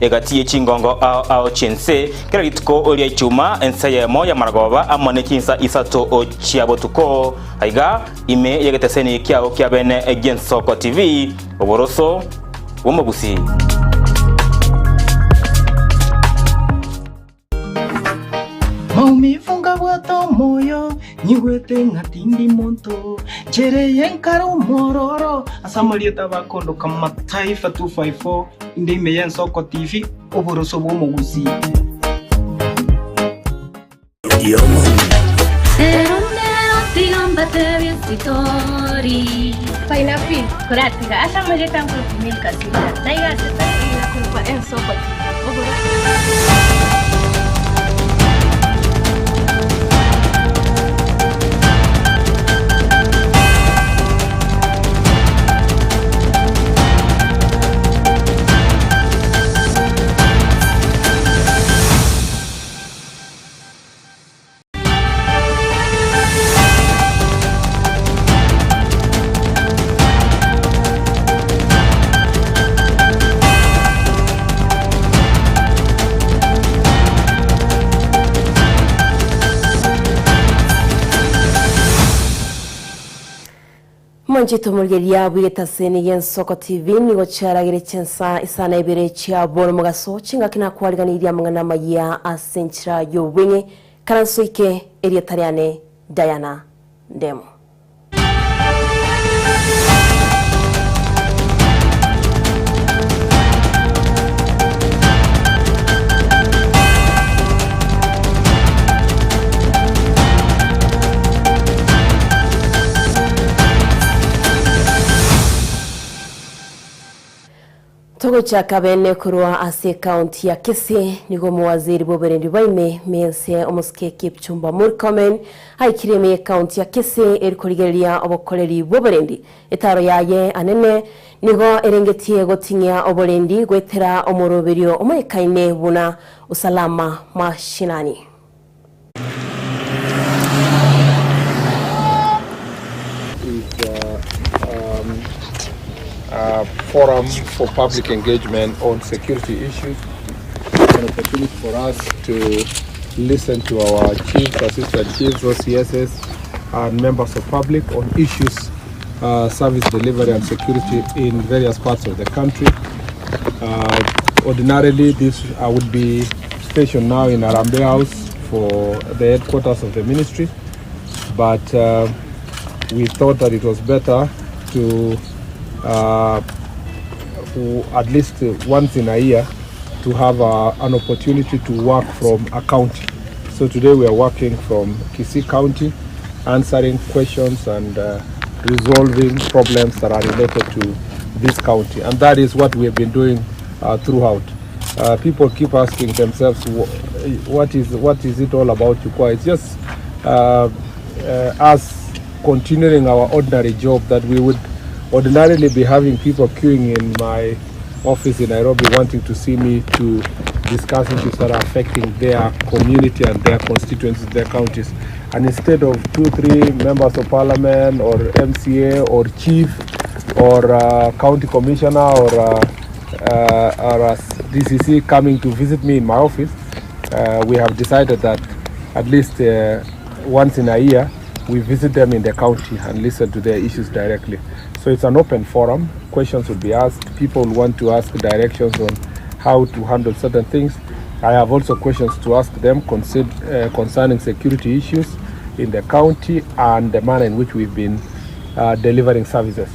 egati ye chingongo ao ao chi'ense, kera rituko ria Ichuma, ensa eyemo y'amaragoba amo ne chinsa isato chia botuko. Aiga ime y'egeteseni kiao kia bene gi'Ensoko TV, oboroso bw'omogusii. Maumivu ngabwate omoyo, nyigwete ng'a tindi monto, Nchera eye nkare omwororo, ase amarieta bakondoka Mataifa 254, inde ime y'Ensoko TV, oboroso bw'omogusii. Ero nero tiga mbatebie esitori. Pineapple koratiga ase amarieta nkorokwa Milka Sibira, na iga ase tore iga korokwa Ensoko TV. Oboroso. Mwanchete omorigereria bw'egetaseni gi'Ensoko TV nigo chiaragire chinsa isano na ibere chia bono mogaso chingaki nakwariganirie amang'ana amayia ase enchera y'obweng'e Karansoike erieta riane Diana Ndemo. Togochaka bene korwa ase ekaunti ya Kisii, nigo omowaziri bw'oborendi bwa ime mense omosike Kipchumba Murkomen aikire ime y'ekaunti ya Kisii eri korigereria obokoreri bw'oborendi. Etaro yaye anene nigo erengetie goting'ia oborendi goetera omoroberio omanyekaine buna Usalama Mashinani. is a, um, a forum for public engagement on security issues. It's an opportunity for us to listen to our chiefs, assistant chiefs, OCSs, and members of public on issues, uh, service delivery and security in various parts of the country. Uh, ordinarily, this I would be stationed now in Harambee House for the headquarters of the ministry, but uh, we thought that it was better to uh, at least once in a year to have uh, an opportunity to work from a county. So today we are working from Kisii County, answering questions and uh, resolving problems that are related to this county. And that is what we have been doing uh, throughout. Uh, people keep asking themselves, what is, what is it all about, Jukwaa? It's just uh, uh, us continuing our ordinary job that we would ordinarily be having people queuing in my office in Nairobi wanting to see me to discuss issues that are affecting their community and their constituencies, their counties. And instead of 2, 3 members of parliament or MCA or chief or uh, county commissioner or, uh, uh, or a DCC coming to visit me in my office, uh, we have decided that at least uh, once in a year we visit them in the county and listen to their issues directly. So it's an open forum. Questions will be asked. People want to ask directions on how to handle certain things. I have also questions to ask them consider, uh, concerning security issues in the county and the manner in which we've been uh, delivering services.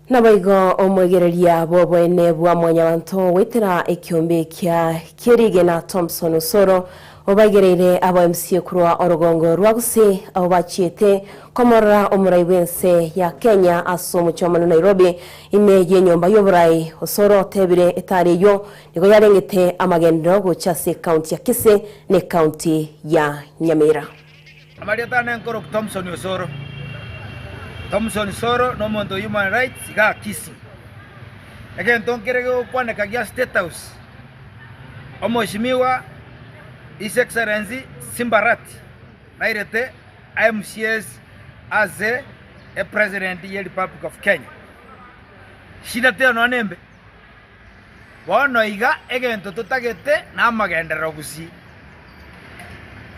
Naboigo omwegereria bw'oboene bwa Mwanyabanto goetera ekiombe kia Kierigena Thompson Osoro obaigereire aba MCA korwa orogongo rwa Gusii abwo bachiete komorora omorai bw'ense ya Kenya ase omochie omonene Nairobi ime y'enyomba y'oborai. Osoro otebire etari eyio nigo yarengete amagenderero gocha ase ekaunti ya Kisii na ekaunti ya Nyamira. Amarieta ane nkorokwa Thompson Osoro. Thompson Osoro nomonto o Human Rights igaa Kisii. Egento nkere gegokwaneka gia State House, Omweshimiwa His Excellency Simba Arati nairete MCAs ase e President ye Republic of Kenya. Shida teiyo nonya nembe. Bono iga egento totagete namagenderero gusii.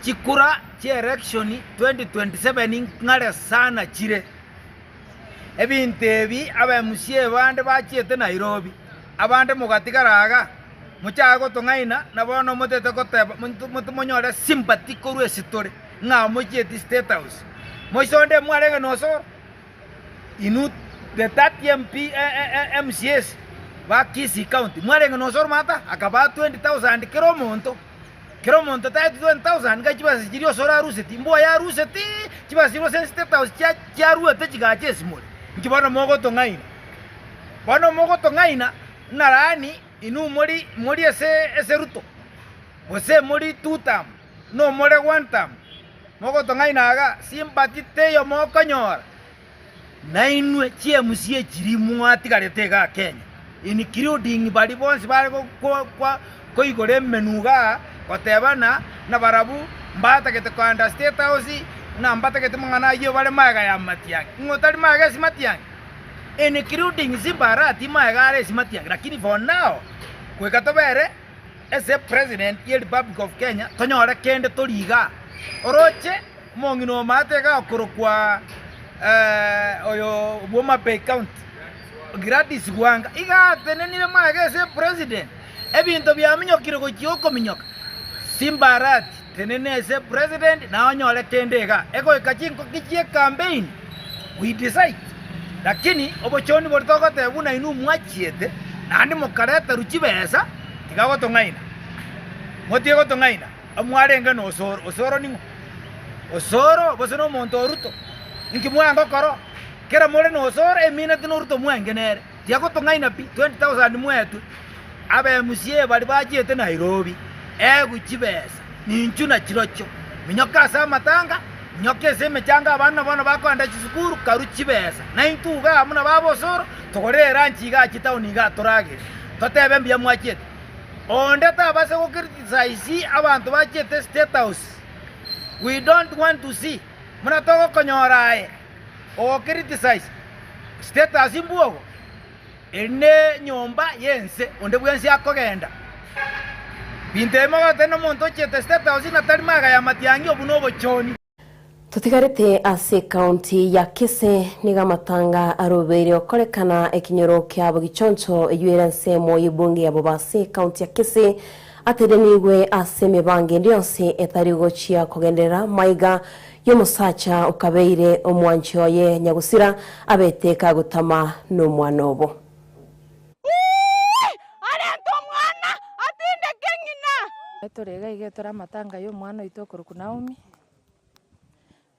Chikura chia election 2027 ng'are sana chire. Ebinto ebi aba MCA bande bachiete Nairobi, abande mogatigara iga, mochake gotong'aina na bono motete goteba monyore sympathy korwa ase tore ng'a mochieti State House. Moise onde mwarenge nosoro? Inwe the 30 MP, MCAs ba Kisii County mwarenge nosoro mata akabaa 20,000 kera omonto. Kera omonto taeti 20,000 ngai chibesa chiria osoro aruseti, mboyo aruseti chibesa chiria ase State House chiaruete chigacha esimore. Inki bono mogotong'aina? Bono mogotong'aina ng'a yaani inwe mori mori ase ase Ruto, gose mori two term, nomore one term, mogotong'aina iga, sympathy teiyo mokonyora. Nainwe chi'MCA chiria mwatigarete igaa Kenya, including baria bonsi bare koigora emenwa igaa gotebana nabarabwo mbatagete koenda State House ng'a mbatagete mang'ana ayio bare magega ya Matiang'i. Ng'o otari magega ase Matiang'i? Including Simba Arati magega are ase Matiang'i lakini for now goika tobere ase president ye Republic of Kenya tonyore kende tori igaa. Oroche Omong'ina omaate iga okorokwa oyo bw'Homa Bay County, Gladys Wanga, iga atenenire magega ase epresident, ebinto biaminyokire gochia okominyoka. Simba Arati, tenena ase epresident naye onyore kende iga. Egoika chinkoki chie campaign, we decide. Lakini obochoni boria togoteba buna inwe mwachiete, naende mokareterwa chibesa, tiga gotong'aina. Motige gotong'aina. Mwarenge nosoro, osoro ning'o? Osoro gose nomonto o Ruto? Inki mwangokora? Kera more nosoro emineti no Ruto mwenge nere. Tiagotong'aina pi, 20,000 mwaetwe. Aba MCA baria bachiete Nairobi, egu chibesa, ninchu na chirochio. Minyoka ase amatanga, minyoka ase emechango abana bono bakoenda chisukuru, karu chibesa. Naintwe igaa buna baba osoro, togorere eranchi igaa chitaoni igaa toragere. Totebe mbuya mwachiete. Onde tabasa go criticize abanto bachiete state house. We don't want to see buna togokonyora aye ogo criticize state house mbwogo. Eri ne nyomba yense onde bwensi akogenda. Binto ebi mogoteba nomonto ochiete state house ng'a tari magega ya matiang'i obwo nobochoni. Totigarete ase ekaunti ya Kisii nigo amatanga arobeire gokorekana ekenyoro kia Bogichoncho eyio ere ensemo y'ebunge ya Bobasi ekaunti ya Kisii aterenigwe ase emebango ende yonsi etari gochia kogenderera maiga y'omosacha okabeire omwanchi oye nyagusira abete kagotama nomwana obo. Uuwi! Arente omwana, atindeke ng'ina. Tore iga iga tore amatanga ya omwana oito okorokwa Naomi.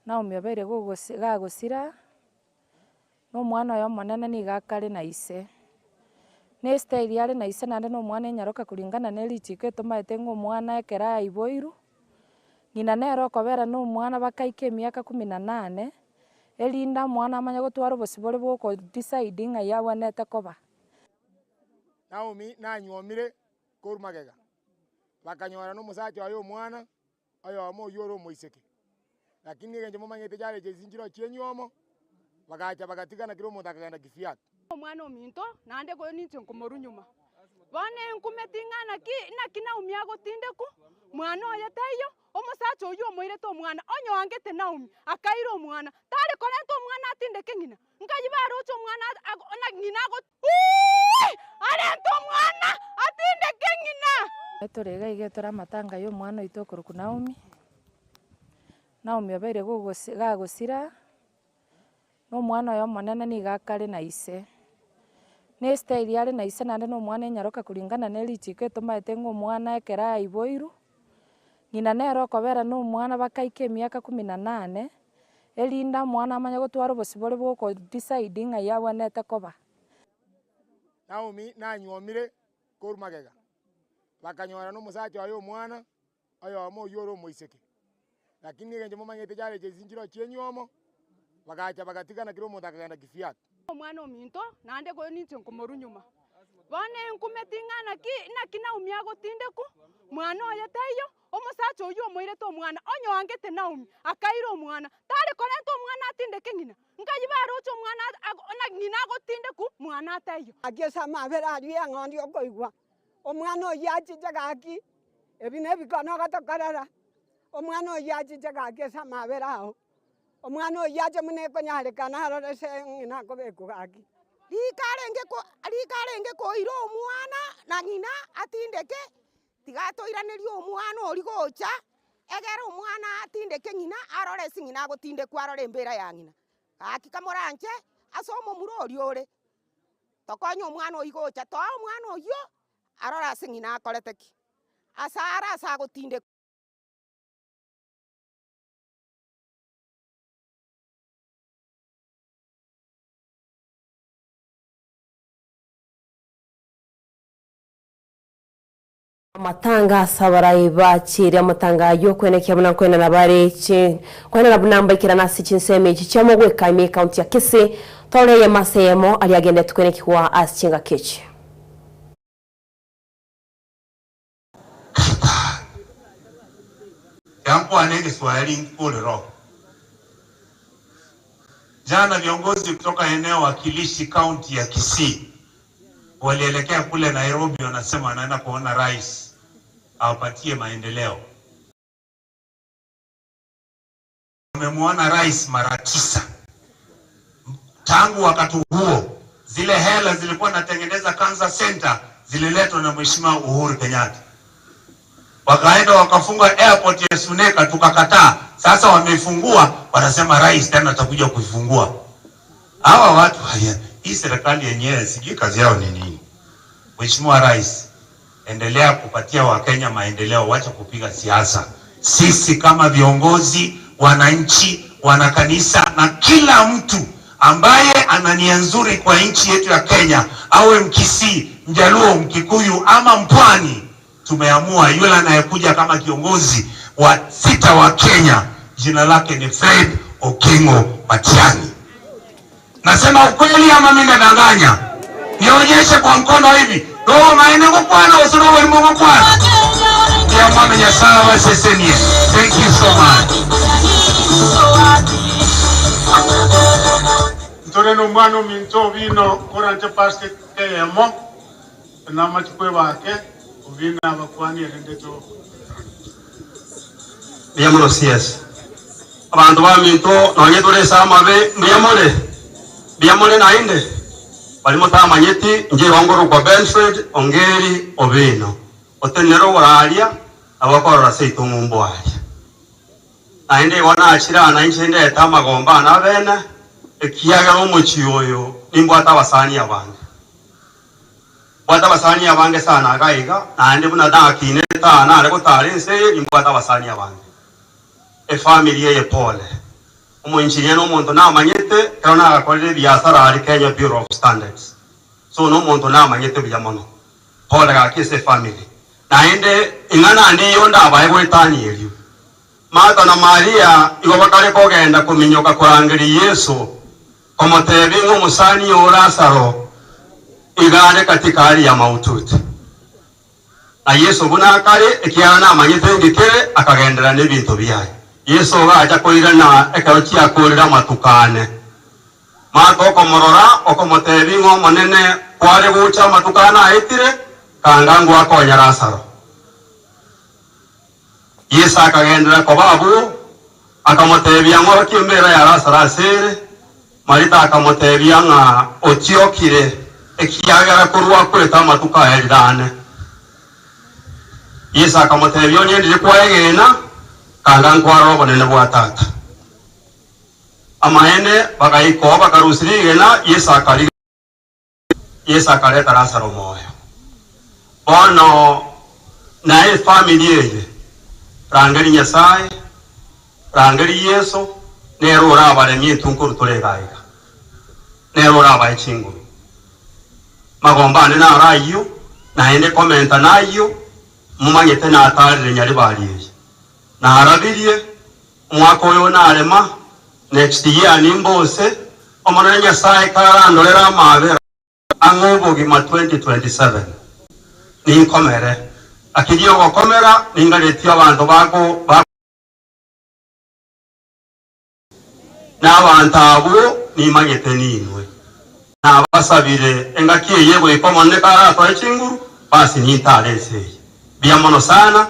Naomi obeire gagosira, na omwana oye omonene nigo akare na ise. Na estyle are na ise naende na omwana enyaroka kulingana na erichiko etomaete ng'a omwana ekero aiboirwe, ng'ina nere okobera na omwana bakaika emiaka kumi na nane, erinde omwana amanye gotwara obosibore bwa oko decide ng'ai abwenerete koba. Naomi nanyuomire korwa magega, bakanyora nomosacha oye omwana. oyomo oyio ore omoiseke. Lakini egencho momanyete chiarecha echio nchiroo chi'enywomo, bagacha bagatigana kera omonto akagenda kiviake. Omwana ominto, naende koyo ninche nkomorwa nyuma. Bono enkumeti ng'a naki, naki Naomi agotindekwa, mwana oye taiyo, omosacha oyio omoirete omwana, onye oangete Naomi, akaira omwana, tare korenta omwana atindeke ng'ina? Nkai baroche omwana na ng'ina ago. Uuwi! Arente omwana atindeke ng'ina. Tore iga iga tore amatanga ya omwana oito okorokwa Naomi. Naomi obeire gagosira, na omwana oye omonene nigo akare na ise. Na estyle are na ise naende na omwana enyaroka kulingana na erichiko etomaete ng'a omwana ekero aiboirwe, ng'ina nere okobera na omwana bakaika emiaka kumi na nane, erinde omwana amanye gotwara obosibore bwa oko decide ng'ai abwenerete koba. Naomi nanyuomire korwa magega, bakanyora nomosacha oye omwana oyomo oyio ore omoiseke. Lakini egencho momanyete chiarecha echio nchiroo chi'enywomo, bagacha bagatigana kera omonto akagenda kiviake. Omwana ominto, naende koyo ninche nkomorwa nyuma. Bono enkumeti ng'a naki naki Naomi agotindeku, mwana oye taiyo, omosacha oyio omoirete omwana, onye oangete Naomi, akaira omwana, tari korenta omwana atindeke ng'ina, nkai baroche omwana na ng'ina agotindeku, mwana taiyo. Gaki ase amabera aria eng'ondi okoigwa, omwana oyio achiche gaki, ebi nebikono ogotokorera, omwana oyio achiche gaki ase amabera ao. Omwana oyio ache buna ekonyarekana arore ase ng'ina akobekwa gaki. Rika arenge ko rika arenge koira omwana na ng'ina atindeke, tiga atoiranerie omwana oria gocha, egere omwana atindeke ng'ina arore ase ng'ina agotindekwa arore embera ya ng'ina. Gaki kamoranche ase omomura oria ore, tokonye omwana oyio gocha, toa omwana oyio arore ase ng'ina akorete ki, ase are ase agotindekwa. Amatanga ase abarai bachiire amatanga ayio kwenekia buna nkwenana bare chi kwenana buna mbaikerana ase chinsemo echi chia mogweka ime ekaunti ya Kisii tore eyemo ase eyemo aria agenderete kwenekigwa ase chingaki echi. Yankwane Egeswahili nkure roho. Jana viongozi kutoka eneo wakilishi kaunti ya Kisii walielekea kule Nairobi, wanasema wanaenda kuona rais awapatie maendeleo. Wamemwona rais mara tisa tangu wakati huo. Zile hela zilikuwa natengeneza Cancer Center zililetwa na Mheshimiwa Uhuru Kenyatta, wakaenda wakafunga airport ya Suneka, tukakataa. Sasa wamefungua, wanasema rais tena atakuja kuifungua. Hawa watu haya, hii serikali yenyewe sijui kazi yao ni nini. Mheshimiwa Rais, endelea kupatia Wakenya maendeleo, wacha kupiga siasa. Sisi kama viongozi, wananchi, wanakanisa na kila mtu ambaye ana nia nzuri kwa nchi yetu ya Kenya, awe Mkisii, Mjaluo, Mkikuyu ama Mpwani, tumeamua yule anayekuja kama kiongozi wa sita wa Kenya, jina lake ni Fred Okengo Matiang'i. Nasema ukweli ama mimi nadanganya? Nionyeshe kwa mkono hivi. Roho maene gukwana usuro wali mugukwana. Ya mwana Nyasaye wasesenie. Thank you so much. Ntore na omwana ominto Obino koranche Pasika eyemo, na amachiko ebake, Obino abakwanie rende to. Mbuya mono CS. Abanto baminto nonye tore ase amabe mbuya more? Mbuya more naende? Baria motamanyeti inche igo nkorokwa Benfred Ongeri Obino, otenenere ogoraria nabo okorora seito ng'umbu aria. Naende igo nachire aa nainche ndete amagomba ane abene, ekiagera omochie oyo nimbwate abasani abange. Mbwate abasani abange sana iga iga, naende buna nakinete aa nare gotara ense eye, nimbwate abasani abange. Efamiri eye pole. Omoinjinia nomonto namanyete ekero nagakorire ebiasara aria Kenya Bureau of Standards. So nomonto namanyete buya mono. Pole gaki ase efamiri. Naende ing'ana ndiyo ndabae goetania erio. Martha na Maria igo bakare kogenda kominyoka korangeria Yeso, komotebia ng'a omosani oo Lazaro iga are katika hali ya maututi. Na Yeso buna akare, ekiagera namanyete inki kere, akagenderera nebinto biaye. Yeso agacha koirana ekero chiakoorire amatuko ane. Martha okomorora, okomotebia ng'a Omonene, kware gocha amatuko ane aetire, kanga ngwakonya Lazaro. Yeso akagenderera koba abwo, akamotebia, Ng'orokie embeera ya Lazaro ase ere. Marita akamotebia ng'a otiokire, ekiagera korwa akwete amatuko aerire ane. Yeso akamotebia, Onye ndiri kwaegena, kanga nkwarora obonene bwa Tata. Amaene, bagaika oo bakarusia rigena, Yeso akarigia. Yeso akareta Lazaro moyo. Bono naye efamiri eye, rangeria Nyasae, rangeria Yeso, nere orabaremie intwe nkorwa tore iga iga. Nere orabae chinguru. Magomba ane naro ayio, naende komenta nayio, momanyete natarire nyaribari eye. Narabirie, omwaka oyo narema, next year nimbose, Omonene Nyasae karandorere amaabera. Ang'e obogima 2027 ninkomere, lakini ogokomera ningaretie abanto bako ba. Na abanto abwo nimanyete ninwe. Nabasabire engaki eye goika Omonene karatoe chinguru, basi nintare ense eye. Mbuya mono sana.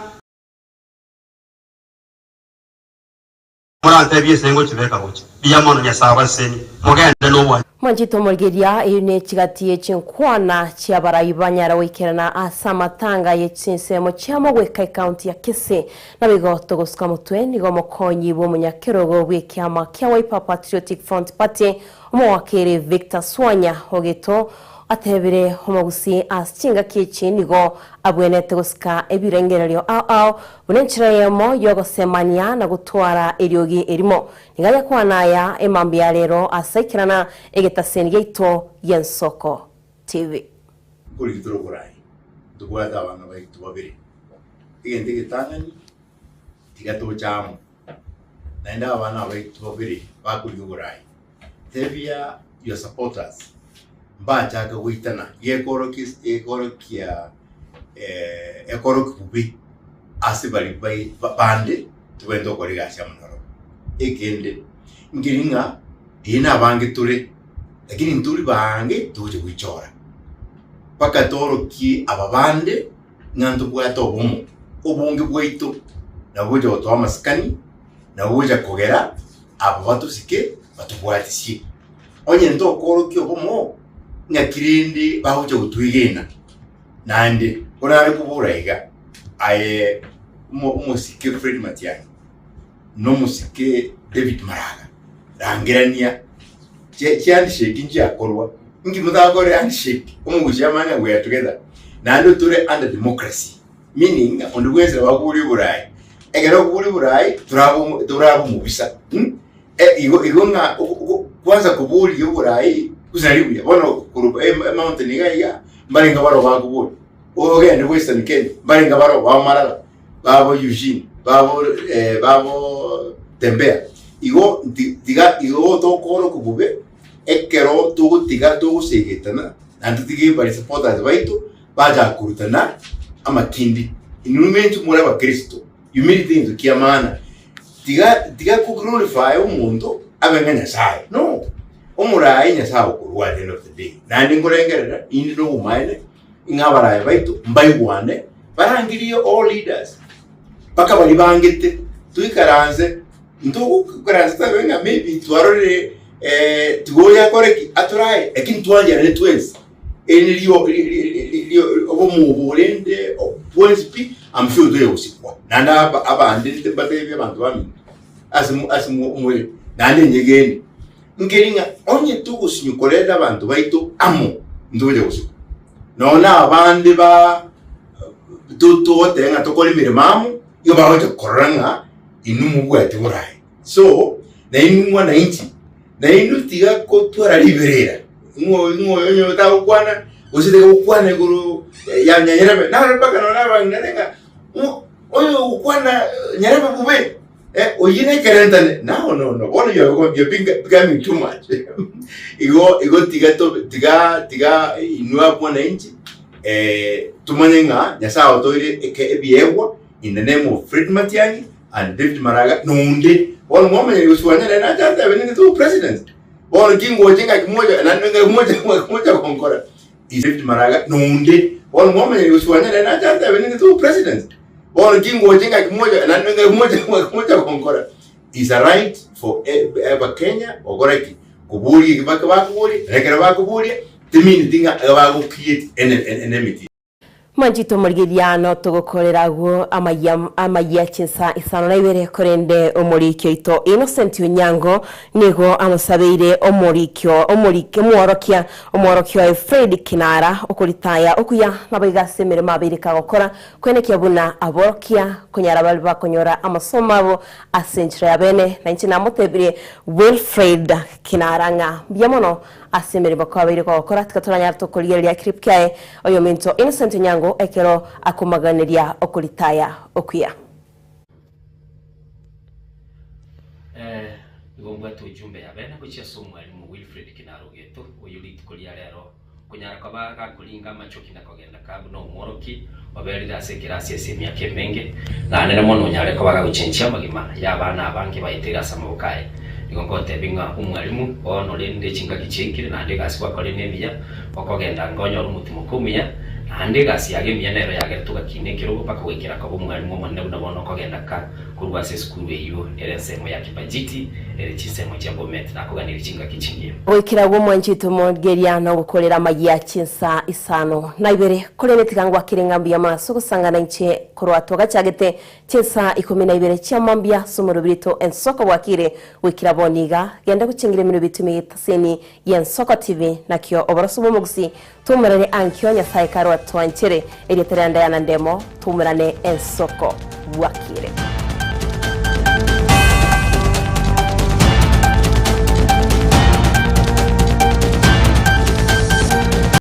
Morantebie ase ngochibeka gocha. Mbuya mono, Nyasae abasesenie. Mogende nobwanchani. Mwanchete omorigeria, eyio nechigati ye chinkwana chi'abarai banyare goikerana ase amatanga ye chinsemo chiamo goika ecounty ya Kisii. Naboigo togosuka motwe nigo omokonyi bw'omonyakerogo bw'ekiama kia Wiper Patriotic Front Party omowakiri Victor Swanya Ogeto atebire omogusii ase chingaki echi nigo abwenerete gosika ebirengererio ao ao buna enchera eyemo y'ogosemania na gotwara eriogi erimo. Nigo ayakwana aya emambia ya rero ase aikerana egetaseni giaito gi'Ensoko TV. Nkorigi tore oborai, ntobwate abana baito babere. Egento egetang'ani, tiga toche amo, naende abana baito babere bakorigia oborai. Tebia your supporters mbachake goitana, iga ekorokia ekorokia ekorokia bobe ase baria bai bande tobwenerete gokora egasi amo nabarabwo. Ekende, nkeri ng'a eye nabange tore, lakini ntori baange togocha goichora, mpaka toorokie aba bande ng'a ntobwate obomo, obonge bwaito nabo bogocha gotoa amasikani, nabo bogocha kogera aba batosike batobwatisie. Onye ntokoorokia obomo, ng'aki rende bagocha gotwegena? Naende orare kobora iga, Aye omo- omosike Fred Matiang'i, na omosike David Maraga, rangerania chi- chihandshake nchiakorwa, inki motakore handshake omogusi amanye ng'a we are together. Naende tore under democracy, meaning ng'a onde bwensi nabo akoboria oborai, ekero okoboria oborai torabe omo torabe omobisa mh, igo igo ng'a oko oko kwanza koboria oborai gose nari buya, bono korwa e- emountain iga iga, mbarenge baroo bakoboria, ogende western Kenya, mbarenge baroo ba Marala, babo Eugene, babo babo Tembea. Igo nti tiga igo tokoroka bobe, ekero togotiga togosegetana, naende totige bare supporters baito, bachaka korutana amakindi. Inwe mentwe more abakristo, humility negento kia maana. Tiga tiga ko glorify omonto abe ng'a Nyasaye, no. Omoraai Nyasaye agokorwa at the end of the day. Naende nkorengerera, inde nobomaene, ng'a abaraai baito mbaigwane, barangerie all leaders, mpaka baria bangete, toikaranse, ntogoikaransa tobe ng'a maybe twarorire tiga oyo akore ki, atorae, lakini twancherane twensi, eri nirio ri- ri- ri- ri obomo obo rende bwensi pi, I'm sure toye gosikwa. Naende aba abande mbatebie abanto baminto, ase mo ase mo more, naende nyegene. Nkeri ng'a onye togosinywa koreta abanto baito amo, ntogocha gosikwa. Nonya na abande ba to- togoteba ng'a tokore emeremo amo, igo bagocha korora ng'a inwe mobwate borayi. So, nainwe mwananchi, nainwe tiga kotwara riberera, ng'o ng'o oyo onye otagokwana, gose tiga gokwana igoro ya nyarebe, naro mpaka nonya abang'ina ng'a ng'o oyo ogokwana nyarebe bobe. Eh, oyio nekerentane no no no bono you are you are becoming too much igo igo tiga to tiga tiga inwe abwo mwananchi eh, tumanye ng'a Nyasaye otoire eke ebiegwa in the name of Fred Matiang'i and David Maraga nonde bono mwamanya Yoshua Nyerere nache atebe ninde to president bono kingocha ng'aki mocha naende ng'aki mocha ng'aki mocha gonkora is David Maraga nonde bono mwamanya Yoshua Nyerere nache atebe ninde to president Bono kingocha ng'aki mocha naende ng'aki mocha ng'aki mocha gonkora is a right for abakenya gokora ki? Koboria eki bake bakoboria, na ekero bakoboria temineti ng'a iga bago create enmity. Mwanchete omorigereria notogokorera agwo amayia amayia chinsa isano na ibere korende omorikio oito Innocent Onyango nigo amosabeire omorikio omoriki omworokia omworokia oye Fred Kinara okoritaya okuya naboigo ase emeremo abeire kagokora Kwenekia buna aborokia konyara baria bakonyora amasomo abo ase enchera ya bene, na inche namotebirie Wilfred Kinara ng'a mbuya mono ase emeremo kwabeire kogokora, tiga toranyare tokorigereria clip kiaye oyominto Innocent Onyango ekero akomaganeria okoritaya okuya. Igo mbwate ujumbe ya bene gochia ase omwalimu Wilfred Kinara Ogeto, oyio rituko ria rero. Konyara koba gakoringa amachoki na kogenda ka buna omworoki oberire ase ekerasi ase emiaka emenge, naende mono onyare koba gagochenchia amagima y'abana abange baeteire ase amaboko aye. Nigo ngotebia ng'a omwalimu bono rende chingaki chiaikire naende egasi gwakorire nemiya, okogenda anga onyore omotimoko omuya, naende egasi yago emiya nero yagerete ogakina ekerogo mpaka goikera koba omwalimu omonene buna bono okogenda ka Korwa ase esukuru eyio ere ensemo ya Kibajiti ere chinsemo chia Bomet nakoganirie chingaki chingiya. Goikera gw'omwanchete omogeria nogokorera amayia chinsa isano na ibere, korende tiga ngwakere ng'a mbuya mono ase ogosangana inche korwa twagachagete chinsa ikomi na ibere chia mambia ase omorobirito ensoko bwakire goikera bono iga. Genda gochengera emenwa ebito ime y'etaseni y'Ensoko TV nakio oboroso bw'omogusi Toumerane ankio Nyasae karwatwanchere, erieta ria Diana Ndemo, toumerane ensoko bwakire.